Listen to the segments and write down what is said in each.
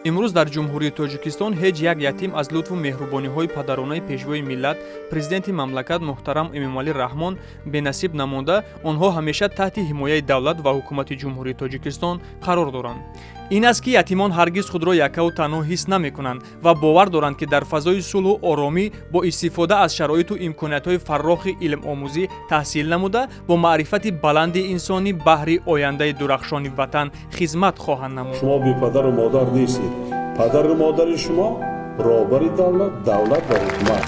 Имрӯз дар Ҷумҳурии Тоҷикистон ҳеҷ як ятим аз лутфу меҳрубониҳои падаронаи Пешвои миллат, Президенти мамлакат муҳтарам Эмомалӣ Раҳмон бенасиб намонда, онҳо ҳамеша таҳти ҳимояи давлат ва ҳукумати Ҷумҳурии Тоҷикистон қарор доранд. Ин аст, ки ятимон ҳаргиз худро яккаву танҳо ҳис намекунанд ва бовар доранд, ки дар фазои сулҳу оромӣ бо истифода аз шароиту имкониятҳои фаррохи илмомӯзӣ таҳсил намуда, бо маърифати баланди инсонӣ баҳри ояндаи дурахшони ватан хизмат хоҳанд намуд. Шумо бепадару модар нестед. Падару модари шумо роҳбари давлат, давлат ва ҳукумат.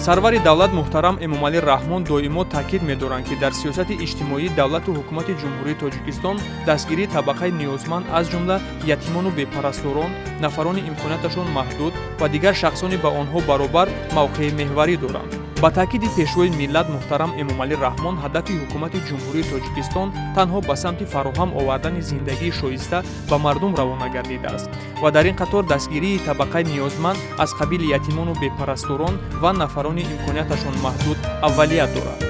Сарвари давлат муҳтарам Эмомалӣ Раҳмон доимо таъкид медоранд, ки дар сиёсати иҷтимоии давлату ҳукумати Ҷумҳурии Тоҷикистон дастгирии табақаи ниёзманд, аз ҷумла ятимону бепарасторон, нафарони имконияташон маҳдуд ва дигар шахсони ба онҳо баробар мавқеи меҳварӣ доранд. Ба таъкиди Пешвои миллат муҳтарам Эмомалӣ Раҳмон, ҳадафи ҳукумати Ҷумҳурии Тоҷикистон танҳо ба самти фароҳам овардани зиндагии шоиста ба мардум равона гардидааст ва дар ин қатор дастгирии табақаи ниёзманд аз қабили ятимону бепарасторон ва нафарони имконияташон маҳдуд аввалият дорад.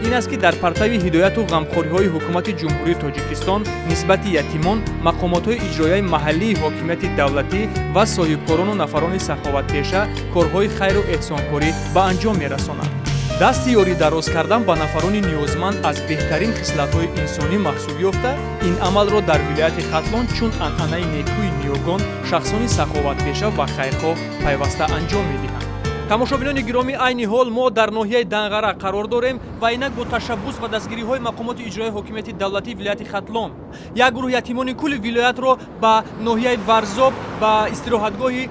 Ин аст, ки дар партави ҳидояту ғамхориҳои ҳукумати Ҷумҳурии Тоҷикистон нисбати ятимон, мақомотҳои иҷроияи маҳаллии ҳокимияти давлатӣ ва соҳибкорону нафарони саховатпеша корҳои хайру эҳсонкорӣ ба анҷом мерасонанд. Дасти ёрӣ дароз кардан ба нафарони ниёзманд аз беҳтарин хислатҳои инсонӣ маҳсуб ёфта, ин амалро дар вилояти Хатлон чун анъанаи некӯи ниёгон шахсони саховатпеша ва хайрхоҳ пайваста анҷом медиҳанд. Тамошобинони гиромӣ, айни ҳол мо дар ноҳияи Данғара қарор дорем ва инак бо ташаббус ва дастгириҳои мақомоти иҷроияи ҳокимияти давлатии вилояти Хатлон як гурӯҳ ятимони кулли вилоятро ба ноҳияи Варзоб, ба истироҳатгоҳи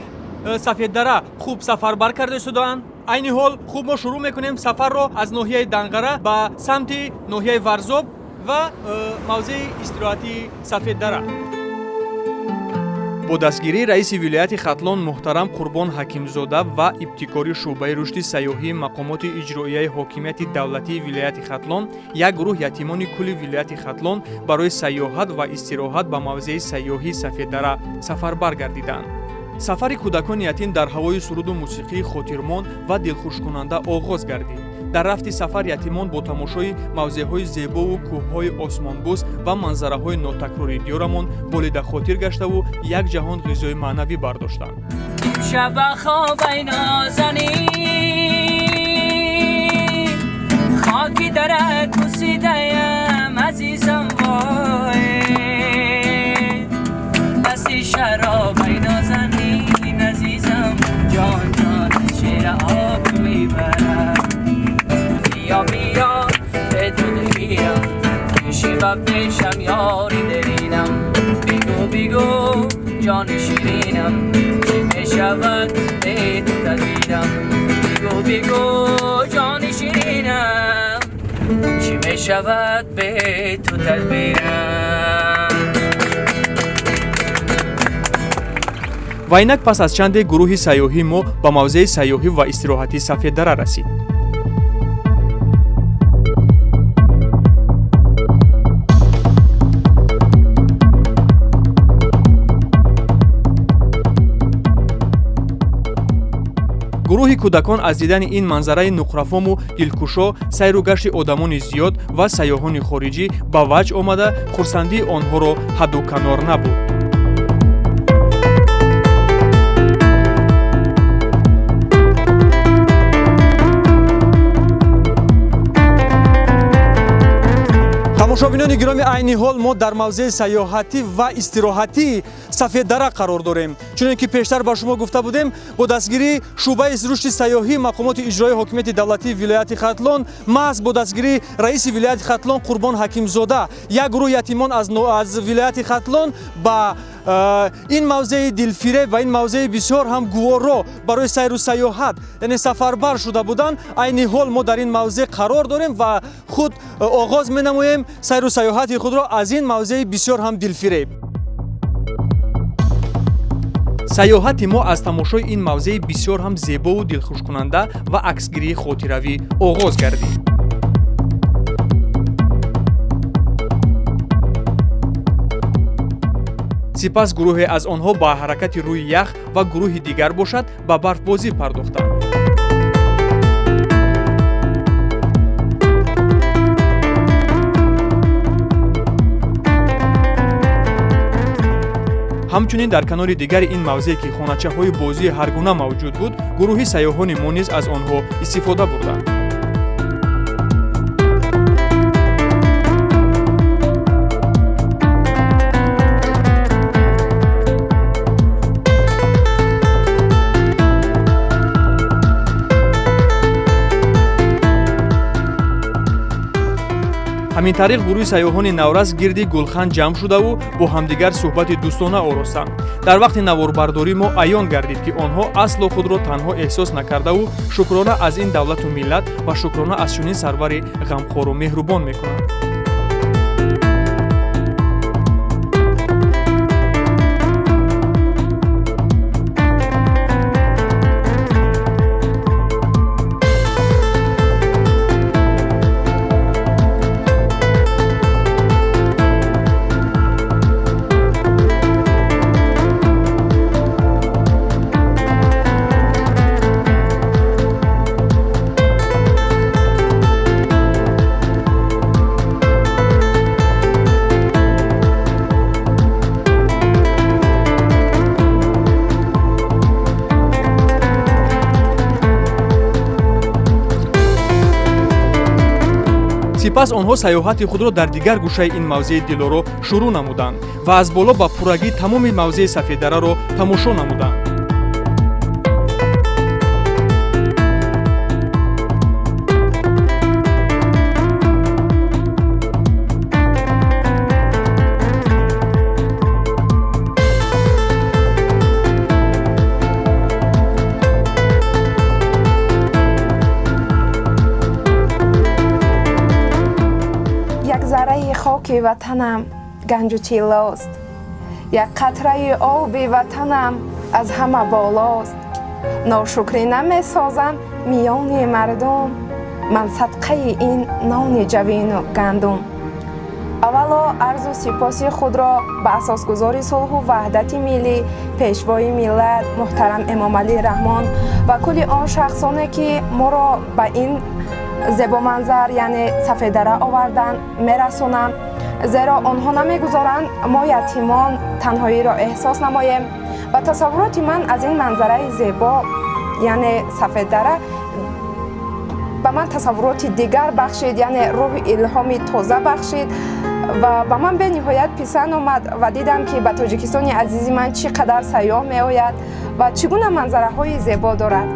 Сафеддара хуб сафарбар карда истодаанд. Айни ҳол хуб мо шурӯъ мекунем сафарро аз ноҳияи Данғара ба самти ноҳияи Варзоб ва мавзеи истироҳатии Сафеддара. Бо дастгирии раиси вилояти Хатлон муҳтарам Қурбон Ҳакимзода ва ибтикори шӯъбаи рушди сайёҳии мақомоти иҷроияи ҳокимияти давлатии вилояти Хатлон як гурӯҳ ятимони кулли вилояти Хатлон барои сайёҳат ва истироҳат ба мавзеи сайёҳии Сафеддара сафарбар гардиданд. Сафари кӯдакони ятим дар ҳавои суруду мусиқии хотирмон ва дилхушкунанда оғоз гардид. Дар рафти сафар ятимон бо тамошои мавзеъҳои зебову кӯҳҳои осмонбӯс ва манзараҳои нотакрори диёрамон болида хотир гаштаву як ҷаҳон ғизои маънавӣ бардоштанд. Шаба хобай нозанин, хоки дарат бусидаям, азизам, вой, дасти шаробай нозанин, азизам, ҷон ҷон, шер об мебарад. Бия, бия, به تو دگیرم پیشی و پیشم یاری دلینم، بیگو بیگو جان شیرینم، چی میشود به تو تدبیرم، بیگو بیگو جان شیرینم، چی میشود به تو تدبیرم. Ва инак пас аз чанде гурӯҳи сайёҳии мо ба мавзеи сайёҳӣ ва истироҳатии Сафеддара расид. Гурӯҳи кӯдакон аз дидани ин манзараи нуқрафому дилкушо, сайру гашти одамони зиёд ва сайёҳони хориҷӣ ба ваҷд омада, хурсандии онҳоро ҳадду канор набуд. Тамошобинони гиромӣ, айни ҳол мо дар мавзеи сайёҳатӣ ва истироҳатии Сафеддара қарор дорем. Чунон ки пештар ба шумо гуфта будем, бо дастгирии шӯъбаи рушди сайёҳии мақомоти иҷроии ҳокимияти давлатии вилояти Хатлон, маҳз бо дастгирии раиси вилояти Хатлон Қурбон Ҳакимзода як гурӯҳ ятимон аз вилояти Хатлон ба ин мавзеи дилфиреб ва ин мавзеи бисёр ҳам гуворо барои сайру сайёҳат, яъне сафарбар шуда буданд. Айни ҳол мо дар ин мавзеъ қарор дорем ва худ оғоз менамоем сайру сайёҳати худро аз ин мавзеи бисёр ҳам дилфиреб. Сайёҳати мо аз тамошои ин мавзеи бисёр ҳам зебову дилхушкунанда ва аксгирии хотиравӣ оғоз гардид. Сипас гурӯҳе аз онҳо ба ҳаракати рӯи ях ва гурӯҳи дигар бошад ба барфбозӣ пардохтанд. Ҳамчунин дар канори дигари ин мавзеъ, ки хоначаҳои бозии ҳаргуна мавҷуд буд, гурӯҳи сайёҳони мо низ аз онҳо истифода бурданд. Ҳамин тариқ гурӯҳи сайёҳони наврас гирди гулхан ҷамъ шудаву бо ҳамдигар суҳбати дӯстона оростанд. Дар вақти наворбардорӣ мо аён гардид, ки онҳо асло худро танҳо эҳсос накардаву шукрона аз ин давлату миллат ва шукрона аз чунин сарвари ғамхору меҳрубон мекунанд. Сипас онҳо сайёҳати худро дар дигар гӯшаи ин мавзеи дилоро шурӯъ намуданд ва аз боло ба пуррагӣ тамоми мавзеи Сафеддараро тамошо намуданд. Зарраи хоки ватанам ганҷу тиллост, як қатраи оби ватанам аз ҳама болост. Ношукрӣ намесозам миёни мардум, ман садқаи ин нони ҷавину гандум. Аввало арзу сипоси худро ба асосгузори сулҳу ваҳдати миллӣ, пешвои миллат муҳтарам Эмомалӣ Раҳмон ва кулли он шахсоне, ки моро ба ин зебоманзар, яъне Сафеддара овардан, мерасонам, зеро онҳо намегузоранд мо ятимон танҳоиро эҳсос намоем. Ва тасаввуроти ман аз ин манзараи зебо, яъне Сафеддара, ба ман тасаввуроти дигар бахшид, яъне рӯҳи илҳоми тоза бахшид ва ба ман бениҳоят писанд омад ва дидам, ки ба Тоҷикистони азизи ман чӣ қадар сайёҳ меояд ва чӣ гуна манзараҳои зебо дорад.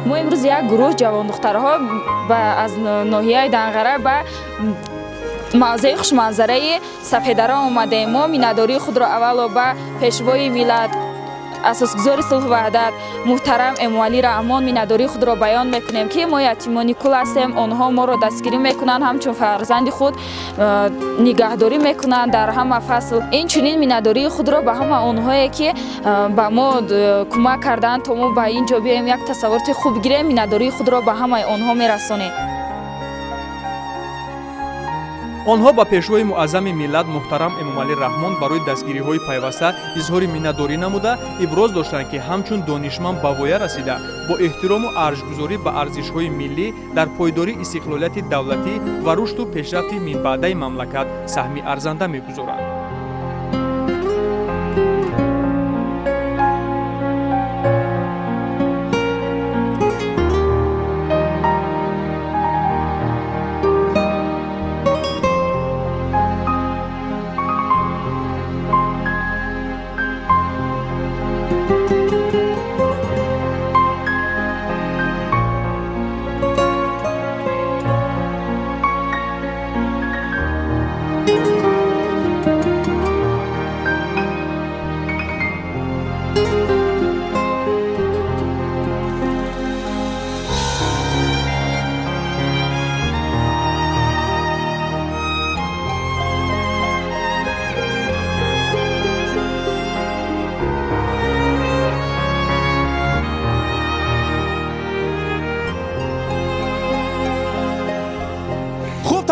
Мо имрӯз як гурӯҳ ҷавондухтарҳо аз ноҳияи Данғара ба мавзеи хушманзараи Сафеддара омадем. Мо миннатдории худро аввало ба пешвои миллат, асосгузори сулҳу ваҳдат муҳтарам Эмомалӣ Раҳмон миннатдории худро баён мекунем, ки мо ятимони кул ҳастем. Онҳо моро дастгирӣ мекунанд, ҳамчун фарзанди худ нигаҳдорӣ мекунанд дар ҳама фасл. Инчунин миннатдории худро ба ҳама онҳое, ки ба мо кӯмак карданд, то мо ба ин ҷо биёем, як тасаввуроти хуб гирем, миннатдории худро ба ҳамаи онҳо мерасонем. Онҳо ба пешвои муаззами миллат муҳтарам Эмомалӣ Раҳмон барои дастгириҳои пайваста изҳори миннатдорӣ намуда, иброз доштанд, ки ҳамчун донишманд ба воя расида, бо эҳтирому арҷгузорӣ ба арзишҳои миллӣ дар пойдории истиқлолияти давлатӣ ва рушду пешрафти минбаъдаи мамлакат саҳми арзанда мегузоранд.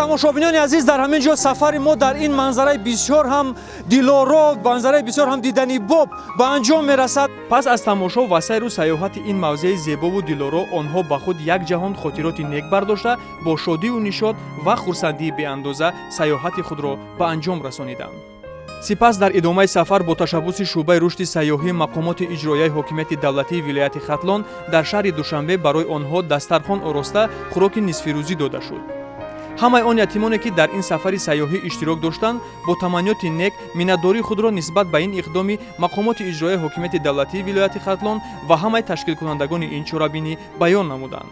Тамошобинони азиз, дар ҳамин ҷо сафари мо дар ин манзараи бисёр ҳам дилоро, манзараи бисёр ҳам диданибоб ба анҷом мерасад. Пас аз тамошо ва сайру сайёҳати ин мавзеи зебову дилоро, онҳо ба худ як ҷаҳон хотироти нек бардошта, бо шодию нишот ва хурсандии беандоза сайёҳати худро ба анҷом расониданд. Сипас дар идомаи сафар бо ташаббуси шӯъбаи рушди сайёҳӣ мақомоти иҷроияи ҳокимияти давлатии вилояти Хатлон дар шаҳри Душанбе барои онҳо дастархон ороста, хӯроки нисфирӯзӣ дода шуд. Ҳамаи он ятимоне, ки дар ин сафари сайёҳӣ иштирок доштанд, бо таманниёти нек миннатдории худро нисбат ба ин иқдоми мақомоти иҷроияи ҳокимияти давлатии вилояти Хатлон ва ҳамаи ташкилкунандагони ин чорабинӣ баён намуданд.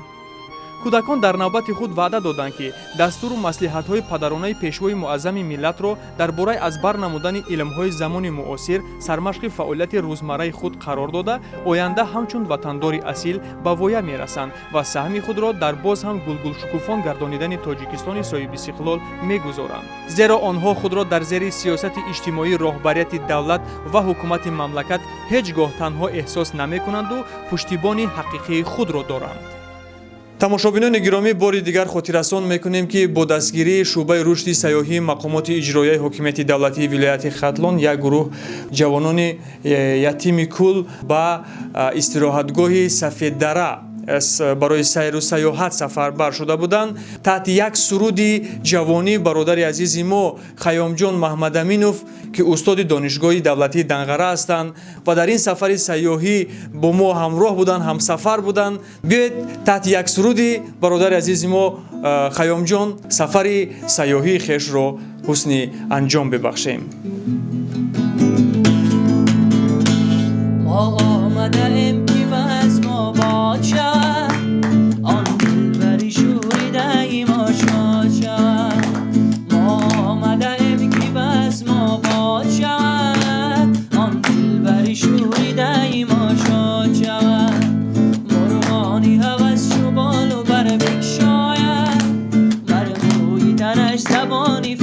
Кӯдакон дар навбати худ ваъда доданд, ки дастуру маслиҳатҳои падаронаи пешвои муаззами миллатро дар бораи аз бар намудани илмҳои замони муосир сармашқи фаъолияти рӯзмарраи худ қарор дода, оянда ҳамчун ватандори асил ба воя мерасанд ва саҳми худро дар боз ҳам гулгулшукуфон гардонидани Тоҷикистони соҳибистиқлол мегузоранд, зеро онҳо худро дар зери сиёсати иҷтимоии роҳбарияти давлат ва ҳукумати мамлакат ҳеҷ гоҳ танҳо эҳсос намекунанду пуштибони ҳақиқии худро доранд. Тамошобинони гиромӣ, бори дигар хотиррасон мекунем, ки бо дастгирии шӯъбаи рушди сайёҳии мақомоти иҷроияи ҳокимияти давлатии вилояти Хатлон як гурӯҳ ҷавонони ятими кул ба истироҳатгоҳи Сафеддара барои сайру сайёҳат сафарбар шуда буданд. Таҳти як суруди ҷавонӣ бародари азизи мо Хайёмҷон Маҳмадаминов, ки устоди донишгоҳи давлатии Данғара ҳастанд ва дар ин сафари сайёҳӣ бо мо ҳамроҳ буданд, ҳамсафар буданд. Биёед, таҳти як суруди бародари азизи мо Хайёмҷон сафари сайёҳии хешро ҳусни анҷом бибахшем. Мо омадаем, ки базм обод шавад, он дилбари шӯридаи мо шод шавад. Мо омадаем, ки базм обод шавад, он дилбари шӯридаи мо шод шавад. Мурғони ҳавас чӯ болу бар бикшояд, бар мӯи танаш забони